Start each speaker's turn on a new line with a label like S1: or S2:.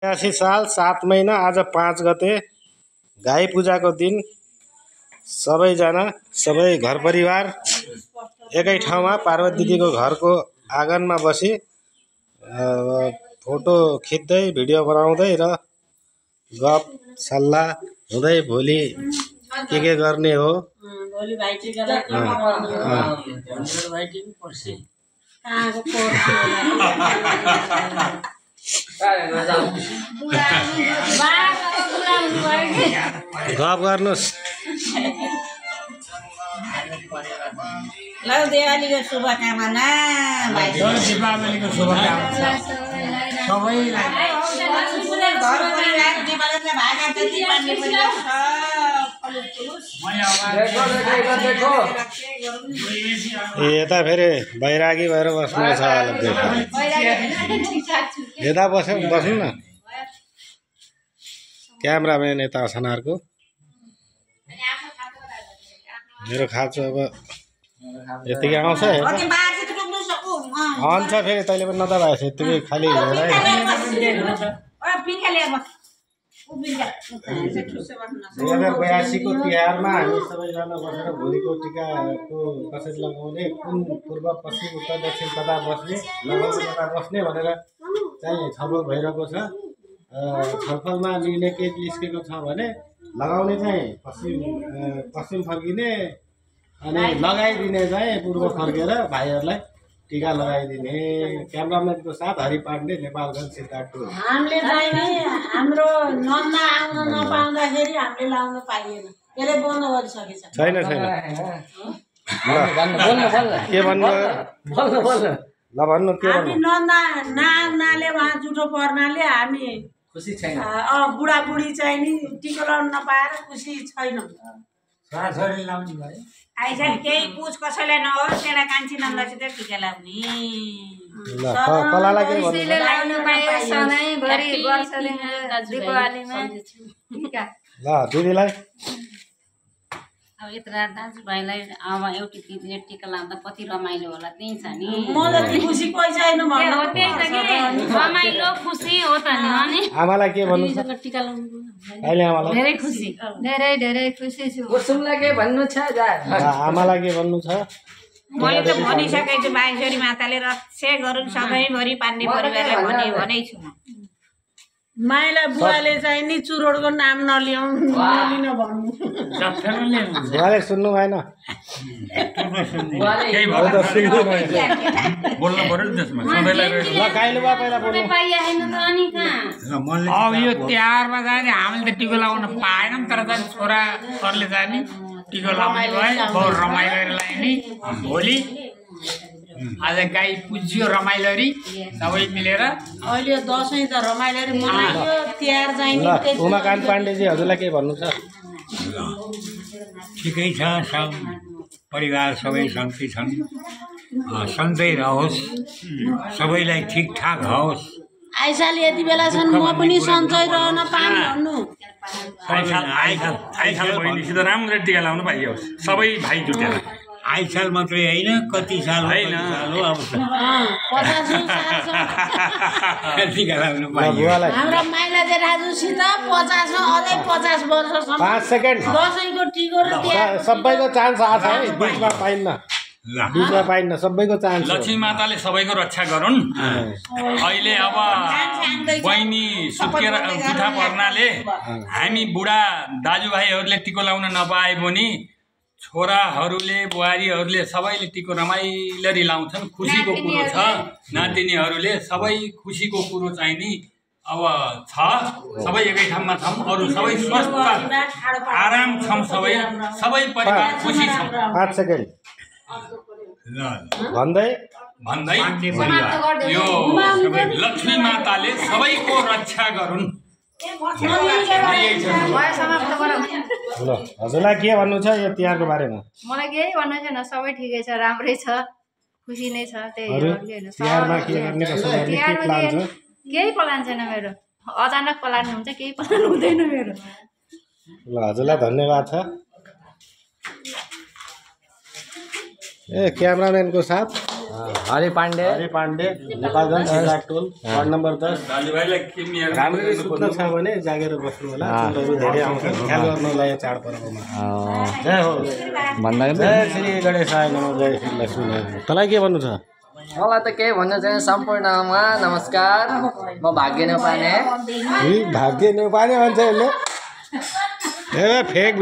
S1: 86 साल 7 महिना आज 5 गते गाई पूजाको दिन सबैजना सबै घर परिवार एकै ठाउँमा पार्वती दिदीको घरको आँगनमा बसी फोटो खिच्दै भिडियो बनाउँदै र गफ सल्लाह हुँदै भोलि के गर्ने हो।
S2: भोलि भाइ टिकालाई
S1: गफ गर्नुस्।
S2: ल दिवालीको शुभकामना भाइ।
S3: दीपावलीको शुभकामना सबैलाई।
S2: घर परिवार दिवालीले भाका जति पार्ने पनि
S1: यता फेरि बैरागी भएर बस्नु छ। यता बस्नु न। क्यामेराम्यान यता छनारको मेरो खाँचो अब यतिकै आउँछ हुन्छ। फेरि तैँले पनि नदबाएछ यतिकै खालि को तिहारमा हामी सबैजना बसेर भोलिको टिकाको कसरी लगाउने, कुन पूर्व पश्चिम उत्तर दक्षिण कता बस्ने, लगाउने कता बस्ने भनेर चाहिँ छलफल भइरहेको छ। छलफलमा निर्णय के निस्केको छ भने लगाउने चाहिँ पश्चिम फर्किने अनि लगाइदिने चाहिँ पूर्व फर्केर भाइहरूलाई टिका लगाइदिने। क्यामेराम्यानको साथ हरि पाण्डे, नेपालगञ्ज सिद्धार्थ।
S2: हामीले चाहिँ नि हाम्रो नन्दा आउन नपाउँदाखेरि हामीले लाउन पाइएन, त्यसले बन्द गरिसकेछ।
S1: छैन के भन्नु ल भन्नु के भन्नु।
S2: नन्दा नआउनाले उहाँ जुठो पर्नाले हामी
S3: खुसी छैन।
S2: बुढाबुढी चाहिँ नि टिका लाउन नपाएर खुसी छैनौँ।
S3: छोराछोरी लाउने भयो।
S4: आइसकेर केही पुछ कसैलाई नहोस्, एउटा कान्छी नन्दसित टिका लाउने।
S1: कलालाई के भन्नु ल दिदीलाई।
S4: अब यत्रा दाजुभाइलाई अब एउटी दिदीले टिका लाउँदा कति रमाइलो होला, त्यही छ नि।
S2: म जति खुसी कोही छैन भन्नु।
S4: त्यही त के रमाइलो खुसी हो त नि। अनि
S1: आमालाई के भन्नु छ?
S2: टिका लाउनु
S1: अहिले आमालाई
S4: धेरै खुसी,
S2: धेरै खुसी छु।
S3: कुसुमलाई के भन्नु छ?
S1: आमालाई के भन्नु छ?
S4: मैले त भनिसकेको छु, बागेश्वरी माताले रक्षा गरून् सधैँभरि पाण्डे परिवारलाई भनेकै छु म।
S2: माइला बुवाले चाहिँ नि चुरोडको नाम नलिनु भन्नु।
S1: बुवाले सुन्नु भएन।
S5: बोल्नु पर्यो नि त्यसमा सधैँलाई
S1: ल काइलो बा पहिला बोल्नु।
S3: अब यो तिहारमा जाने हामीले त टिको लगाउन पाएनौँ, तर चाहिँ छोराहरूले जाने टिको लगाउने भयो। बहुत रमाइलो लगाउने। भोलि आज गाई पुज्यो रमाइलोरी सबै मिलेर।
S2: अहिले दसैँ त रमाइलोरी मनाइयो, तिहार चाहिँ
S1: ल उमाकान्त पाण्डेजी हजुरलाई के भन्नु छ?
S5: ठिकै छ, सब परिवार सबै सन्चै छन्, सन्चै रहोस्, सबैलाई ठिकठाक होस्।
S2: आइसाले यति बेलासम्म म पनि सन्चै रहन पाऊँ भन्नु।
S5: आइसाल बहिनीसित राम्रो टिका लाउनु पाइयोस् सबै भाइ जुटेर। आइसाल मात्रै होइन, कति साल होइन अब टिका लाउनु पाइयो।
S2: हाम्रो माइला राजुसित 50 अझै 50 वर्षसम्म
S1: 5 सेकेन्ड
S2: दसैँको टिको र तिहार
S1: सबैको चान्स आछ है। बिचमा पाइन्न, बिचमा पाइन्न, सबैको चान्स।
S5: लक्ष्मी माताले सबैको रक्षा गरून्। अहिले अब बहिनी सुत्केर पिठा पर्नाले हामी बुढा दाजुभाइहरूले टिको लाउन नपाए पनि छोराहरूले बुहारीहरूले सबैले टिको रमाइलरी लाउँछन्। खुसीको कुरो छ। नातिनीहरूले सबै खुसीको कुरो चाहिँ नि अब छ। सबै एकै ठाउँमा छौँ, अरू सबै स्वस्थ आराम छौँ, सबै परिवार खुसी छौँ।
S1: 5 सेकेन्ड भन्दै
S5: यो लक्ष्मी माताले सबैको रक्षा गरून्।
S1: ल हजुरलाई के भन्नु छ यो तिहारको बारेमा?
S6: मलाई केही भन्नु छैन, सबै ठिकै छ, राम्रै छ, खुसी नै छ। त्यही
S1: तिहारमा के गर्ने
S6: केही प्लान छैन मेरो। अचानक प्लान हुन्छ, केही प्लान हुँदैन मेरो।
S1: ल हजुरलाई धन्यवाद छ। ए क्यामेराम्यानको साथ
S7: हरि पाण्डे
S1: हरि पाण्डे नेपालगञ्ज टोल वार्ड नम्बर 10।
S5: दाजुभाइलाई के मेयर
S1: राम्ररी सुत्न छ भने जागेर बस्नु होला, चोरहरू धेरै आउँछन् ख्याल गर्नलाई चाडपर्वमा। जय हो
S7: भन्दा
S1: जय श्री गणेशाय नमः, जय श्री लक्ष्मी नारायण। तँलाई के भन्नु छ?
S7: मलाई त केही भन्नु छैन। सम्पूर्णमा नमस्कार, म भाग्य नेपाने।
S1: भाग्य नेपाने भन्छ यसले। ए फेक